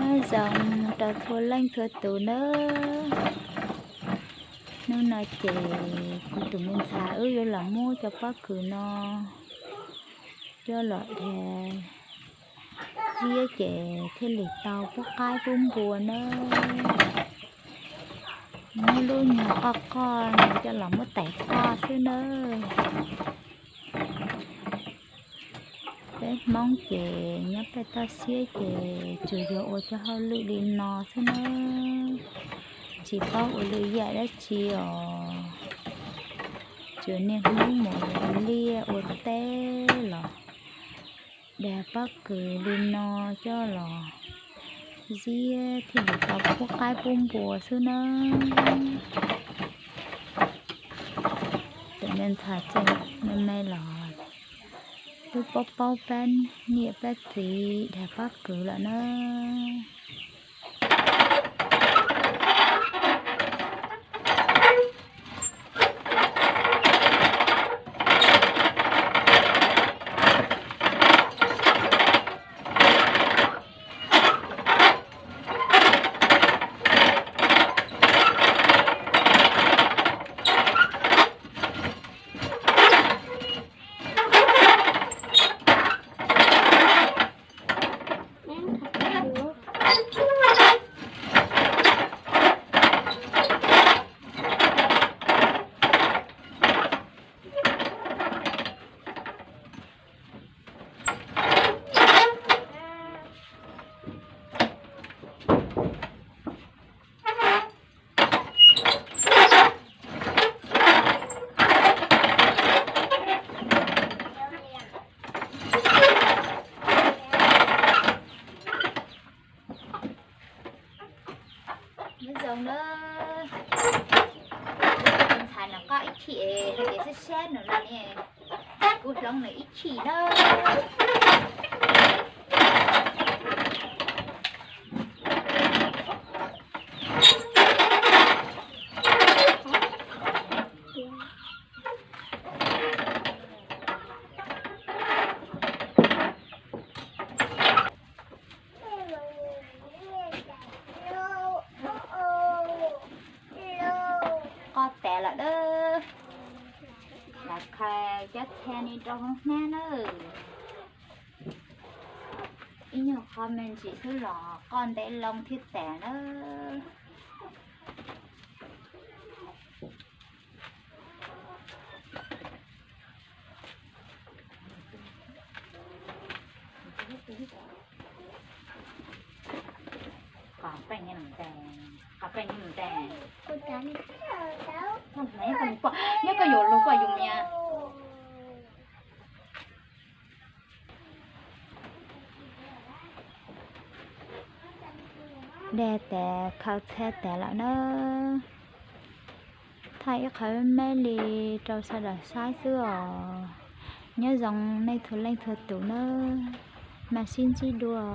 Nyob zoo rau txhua leej txhua tus nawb. Hnub no ces kuv tus me ntxhais wb yuav los muab cov pob kws no coj los dhia ziab ces thiaj li tau pub qaib pub npua nawb. Muab lub nyuag qoj qoj no coj los muab tais qoj xwb nawb. Peb Hmoob ces nyob pem toj siab ces tsuas yog ua cov hauj lwm li no xwb nawb, tsis paub ua lwm yam dab tsi os. Tsuas niaj hnub mus ua liaj ua teb los dag pob kws li no coj los ziab thiaj li tau pub qaib pub npua xwb nawb. Tus me ntxhais tseem me me los twb paub paub plab niam plab txiv dag pob kws lawm nawb. Nyob zoo nawb. Ntxhais no qoj ib chim, ces sab sab nws no ne, kuv hloov nws ib chim nawb. Qoj tas lawm dab. Lam khaws cov txha ni rau hauv hnab nawb. Ib nyuag qho me ntsis xwb los qoj ntev loo thiab tas nawb. Qos peej, qos peej, nyob koj yuav lug koj yus mias. Dag tas khaws txha tas lawm nawb. Thaij ib qho me me li rau sawv daws saib xwb os. Nyob zoo nej txhua leej txhua tus nawb, mam sib ntsib dua.